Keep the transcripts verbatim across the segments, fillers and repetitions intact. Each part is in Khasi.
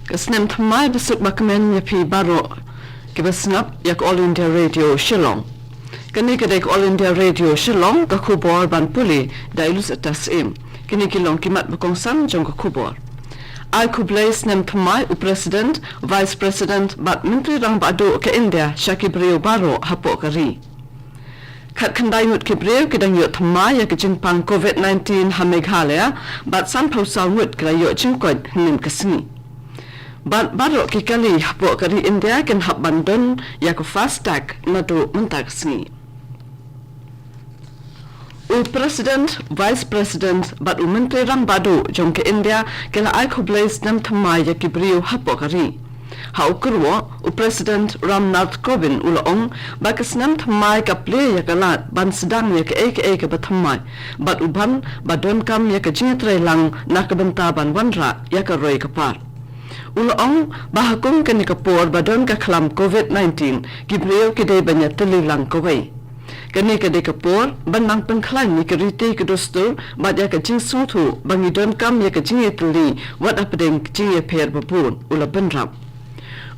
Ka snem thymmai ba suk ba kmen ïa phi baroh kiba sngap ïa ka All India Radio Shillong. Kane ka dei ka All India Radio Shillong, ka khubor ban pule da i Lucy Tassim. Kine ki long ki mat ba kongsan jong ka khubor. Ai khublei snem thymmai u President, Vice President bad Myntri Rangbah Duh ka India sha ki briew baroh hapoh ka ri. Khatkhyndai ngut ki briew ki dang ïoh thymmai ïa ka jingpang covid nineteen ha Meghalaya, bad sanphew saw ngut ki la ïoh jingkoit hynnin ka sngi. Bad baroh ki kali hapoh ka ri India kin hap ban don ïa ka FASTag naduh mynta ka sngi. U President, Vice President bad u Myntri Rangbah Duh jong ka India ki la ai khublei snem thymmai ïa ki briew hapoh ka ri. Ha u kyrwoh, u President Ram Nath Kovind u la ong ba ka snem thymmai ka plie ïa ka lad ban sdang ïa kaei kaei kaba thymmai, bad u ban ba donkam ïa ka jingïatreilang na ka bynta ban wanrah ïa ka roi ka par. U la ong ba ha kum kane ka por ba don ka khlam covid nineteen, ki briew ki dei ban ïatylli lang kawei. Kane ka dei ka por ban nang pynkhlaiñ ïa ka riti ka dustur bad ïa ka jingsngewthuh ba ngi donkam ïa ka jingïatylli, wat hapdeng ka jingïapher ba bun, u la bynrap.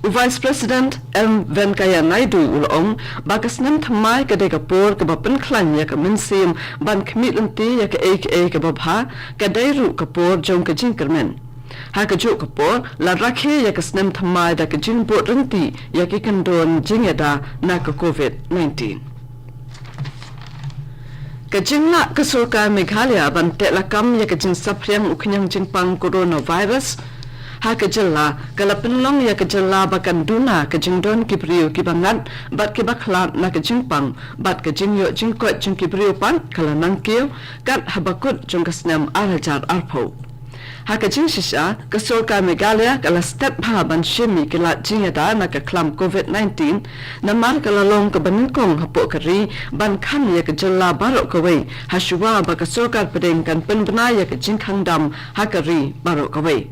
U Vice President M Venkaiah Naidu u la ong ba ka snem thymmai ka dei ka por kaba pynkhlaiñ ïa ka mynsiem ban khmih lynti ïa kaei kaei kaba bha, ka dei ruh ka por jong ka jingkyrmen. Ha kajuh ka por, la rakhe ïa ka snem thymmai da ka jingbud ryntih ïa ki kyndon jingïada na ka covid nineteen. Ka jinglah ka sorkar Meghalaya ban teh lakam ïa ka jingsaphriang u khñiang jingpang coronavirus ha ka jylla, ka la pynlong ïa ka jylla ba kan duna ka jingdon ki briew kiba ngat bad kiba khlad na ka jingpang, bad ka jingïoh jingkoit jong ki briew pat ka la nang kiew kat haba kut jong ka snem ar hajar arphew. Ha ka jingshisha, ka sorkar Meghalaya ka la stet bha ban shim ïa ki lad jingïada na ka khlam covid nineteen, namar ka la long kaba nyngkong hapoh ka ri ban kham ïa ka jylla baroh kawei, hashuwa ba ka sorkar pdeng kan pynbna ïa ka jingkhang dam ha ka ri baroh kawei.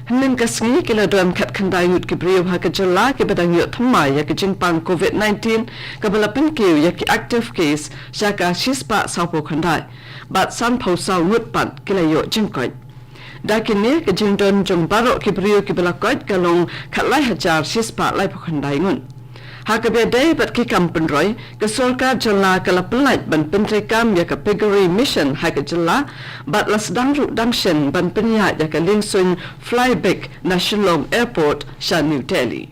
Hynnin ka sngi ki la don khatkhyndai ngut ki briew ha ka jylla kiba dang ïoh thymmai ïa ka jingpang covid nineteen, kaba la pynkiew ïa ki active case sha ka shispah sawphew khyndai, bad sanphew saw ngut pat ki la ïoh jingkoit. Da kine, ka jingdon jong baroh ki briew kiba la koit ka long khatlai hajar shispah laiphew khyndai ngut. Ha kaba ïadei bad ki kam pynroi, ka sorkar jylla ka la pynlait ban pyntreikam ïa ka Piggery Mission ha ka jylla, bad la sdang ruh dang shen ban pynïaid ïa ka liengsuiñ Fly Big na Shillong Airport sha New Delhi.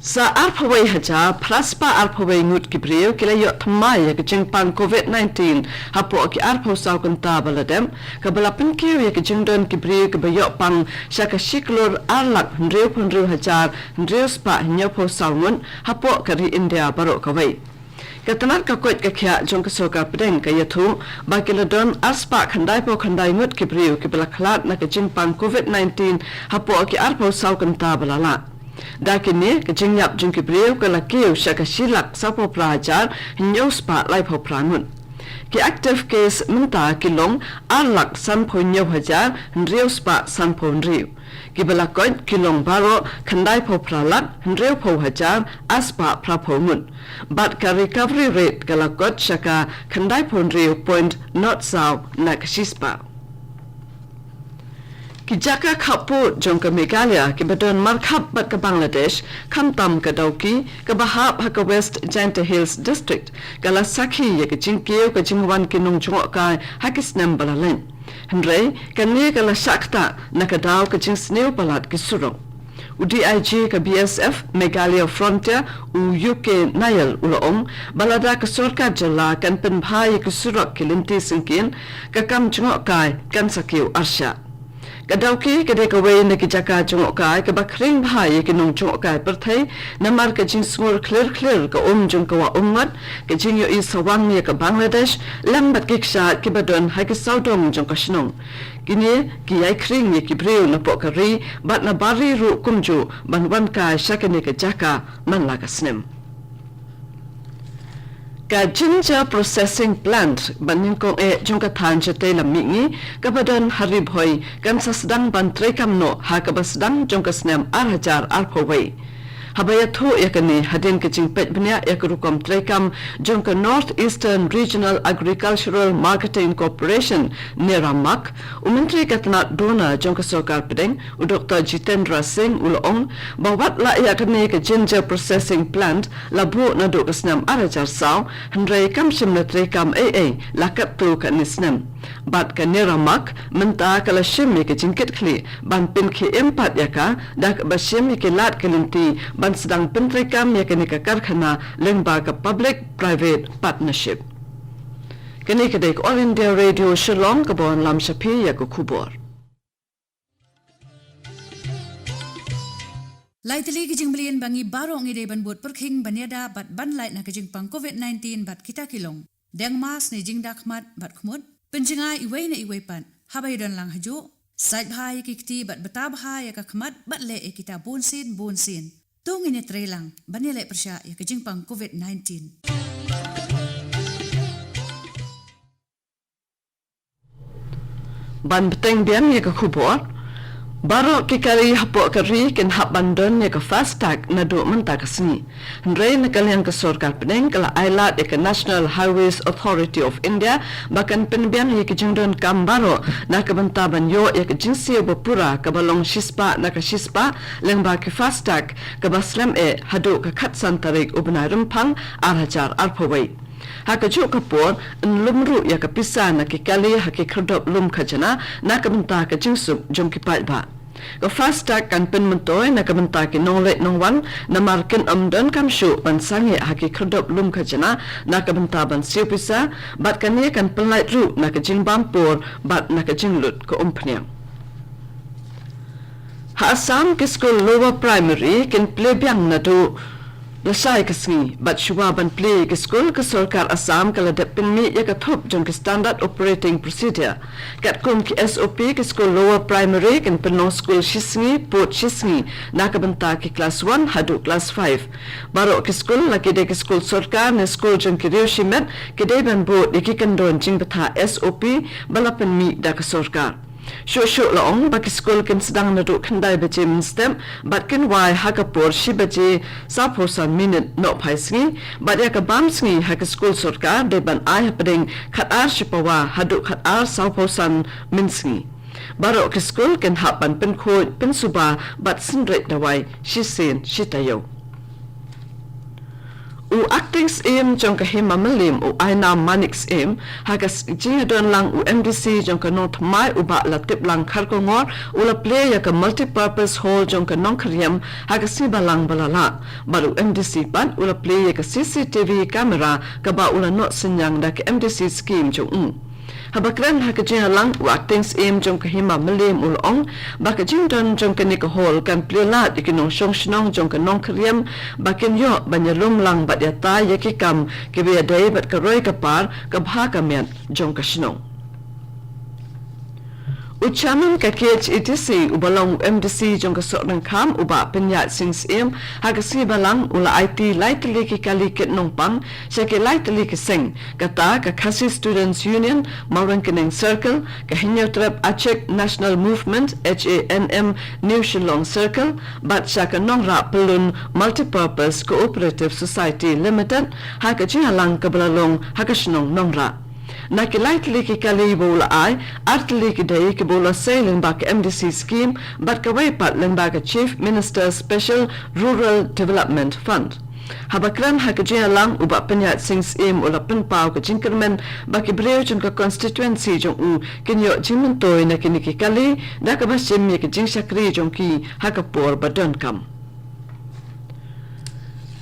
Sa arphew wei hajar phra spah arphew wei ngut ki briew ki la ïoh thymmai ïa ka jingpang covid nineteen hapoh ki arphew saw kynta ba la dep, kaba la pynkiew ïa ka jingdon ki briew kiba ïoh pang sha ka shi klur ar lak hynriewphew hynriew hajar hynriew spah hynñiewphew saw ngut hapoh ka ri India baroh kawei. Ka tnat ka koit ka khiah jong ka sorkar pdeng ka ïathuh ba ki la don ar spah khyndaiphew khyndai ngut ki briew kiba la khlad na ka jingpang covid nineteen hapoh ki arphew saw kynta ba la lah. Da kine, ka jingïap jong ki briew ka la kiew sha ka shi lak sawphew phra hajar hynñiew spah laiphew phra ngut. Ki active case mynta ki long ar lak sanphew hynñiew hajar hynriew spah sanphew hynriew. Kiba la koit ki long baroh khyndaiphew phra lak hynriewphew hajar ar spah phraphew ngut. Bad ka recovery rate ka la kot sha ka khyndaiphew hynriew point nod saw na ka shispah. Ki jaka khappud jong ka Meghalaya kiba don markhap bad ka Bangladesh, khamtam ka Dawki kaba hap ha ka West Jaintia Hills District, ka la sakhi ïa ka jingkiew ka jingwan ki nongjngohkai ha ki snem ba la leit. Hynrei kane ka la shah ktah na ka daw ka jingsniew palat ki surok. U D I G ka B S F Meghalaya Frontier, u U K Nayal, u la ong ba lada ka sorkar jylla kan pynbha ïa ki surok ki lynti syngkien, ka kam jngohkai kan sa kiew arshah. Ka Dawki ka dei kawei na ki jaka jngohkai kaba khring bha ïa ki nongjngohkai pyrthei, namar ka jingsngur khlir khlir ka um jong ka wah umngot, ka jingïohi sawang ïa ka Bangladesh, lem bad ki kshaid kiba don ha ki sawdong jong ka shnong. Kine ki ïai khring ïa ki briew napoh ka ri bad na bar ri ruh kumjuh ban wan kai sha kane ka jaka man la ka snem. Ka Ginger Processing Plant ba nyngkong eh jong ka thaiñ shatei lam mihngi, kaba don ha Ri Bhoi, kan sa sdang ban treikam noh ha kaba sdang jong ka snem ar hajar arphew wei. Haba ïathuh ïa kane hadien ka jingpeit bniah ïa ka rukom treikam jong ka North Eastern Regional Agricultural Marketing Corporation, NERAMAC, u Myntri ka tnat DoNER jong ka Sorkar Pdeng, u Doktor Jitendra Singh, u la ong ba wat la ïa kane ka ginger processing plant la buh naduh ka snem ar hajar saw, hynrei kam shym la treikam ei ei la katto katne snem. Bad ka NERAMAC mynta ka la shim ïa ka jingkitkhlieh ban pynkhie im pat ïa ka da kaba shim ïa ki lad ki lynti ban sdang pyntreikam ïa kane ka karkhana lyngba ka public private partnership. Kane ka dei ka All India Radio Shillong kaba wanlam sha phi ïa ka khubor. Lai tylli ki jingmlien ba ngi baroh ngi dei ban bud pyrkhing ban ïada bad ban lait na ka jingpang covid nineteen bad kita ki long: deng mask ne jingda khmat bad khmut, pynjngai iwei na iwei pat haba ïadon lang hajuh, sait bha ïa ki kti bad bta bha ïa ka khmat bad leh ïa kita bunsien bunsien. To ngin ïatreilang ban ïaleh pyrshah ïa ka jingpang covid nineteen. Ban bteng biang ïa ka khubor, baroh ki kali hapoh ka ri kin hap ban don ïa ka FASTag naduh mynta ka sngi. Hynrei na ka liang ka Sorkar Pdeng ka la ailad ïa ka National Highways Authority of India ba kan pynbiang ïa ka jingdonkam baroh na ka bynta ban ïoh ïa ka jingsiew ba pura kaba long shispah na ka shispah lyngba ki FASTag kaba slem eh haduh ka khatsan tarik u bnai Rymphang ar hajar arphew wei. Ha kajuh ka por, yn lum ruh ïa ka pisa na ki kali ha ki khyrdop lum khajna na ka bynta ka jingsuk jong ki paidbah. Ka FASTag kan pynmyntoi na ka bynta ki nongleit nongwan, namar kin ym donkam shuh ban sangeh ha ki khyrdop lum khajna na ka bynta ban siew pisa, bad kane kan pynlait ruh na ka jingbam por bad na ka jinglut ka umphniang. Ha Assam, ki skul lower primary kin plie biang naduh lashai ka sngi, bad shuwa ban plie ki skul, ka Sorkar Assam ka la dep pynmih ïa ka thup jong ki Standard Operating Procedure. Katkum ki S O P, ki skul lower primary kin pynlong skul shi sngi pud shi sngi na ka bynta ki klas one haduh klas five. Baroh ki skul, la ki dei ki skul sorkar ne skul jong ki riew shimet, ki dei ban bud ïa ki kyndon jingbthah S O P ba la pynmih da ka sorkar. Shuh shuh la ong ba ki skul kin sdang naduh khyndai baje mynstep bad kin wai ha ka por shi baje sawphew san minit nohphai sngi, bad ïa ka bam sngi ha ki skul sorkar dei ban ai hapdeng khatar shipawa haduh khatar sawphew san mynsngi. Baroh ki skul kin hap ban pynkhuid, pynsuba bad synreit dawai shisien shi taïew. U Acting Syiem jong ka Hima Mylliem, u Ainam Manik Syiem, ha ka s-, jingïadon lang u M D C jong ka Nongthymmai, u Bah Latiplang Kharkongor, u la plie ïa ka Multipurpose Hall jong ka Nongkhriem ha ka sngi Balang ba la lah. Bad u M D C pat u la plie ïa ka C C T V camera kaba u la noh synñiang da ka M D C scheme jong u. Haba kren ha ka jingïalang, u Acting Syiem jong ka Hima Mylliem u la ong ba ka jingdon jong kane ka hall kan plie lad ïa ki nongshong shnong jong ka Nongkhriem ba kin ïoh ban ïalum lang bad ïatai ïa ki kam kiba ïadei bad ka roi ka par, ka bha ka miat jong ka shnong. U Chairman ka K H A D C uba long u M D C jong ka Sohryngkham, u Bah Pynïaid Sing Syiem, ha ka sngi Balang u la aiti lai tylli ki kali kit nongpang sha ki lai tylli ki seng, kata ka Khasi Students Union Mawryngkneng Circle, ka Hynñiewtrep Achik National Movement, H A N M, New Shillong Circle, bad sha ka Nongrah Pyllun Multipurpose Cooperative Society Limited, ha ka jingïalang kaba la long ha ka shnong Nongrah. Na ki lai tylli ki kali ba u la ai, ar tylli ki dei kiba u la sei lyngba ka M D C scheme, bad kawei pat lyngba ka Chief Minister's Special Rural Development Fund. Haba kren ha ka jingïalang, u Bah Pynïaid Sing Syiem u la pynpaw ka jingkyrmen ba ki briew jong ka constituency jong u kin ïoh jingmyntoi na kine ki kali da kaba shim ïa ka jingshakri jong ki ha ka por ba donkam.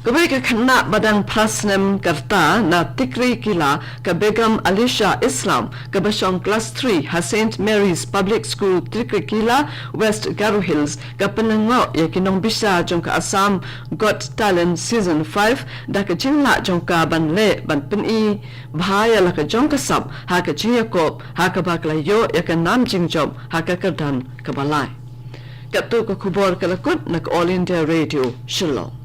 Kawei ka khynnah ba dang phra snem ka rta na Tikrikilla, ka Begum Alisha Islam, kaba shong klas three ha Saint Mary's Public School, Tikrikilla, West Garo Hills, ka pynlyngngoh ïa ki nongbishar jong ka Assam Got Talent Season five da ka jinglah jong ka ban leh ban pyni bha ïa la ka jong ka sap ha ka jingïakob, ha kaba ka la ïoh ïa ka nam jingjop ha ka kyrdan kaba lai. Katto ka khubor ka la kut na ka All India Radio Shillong.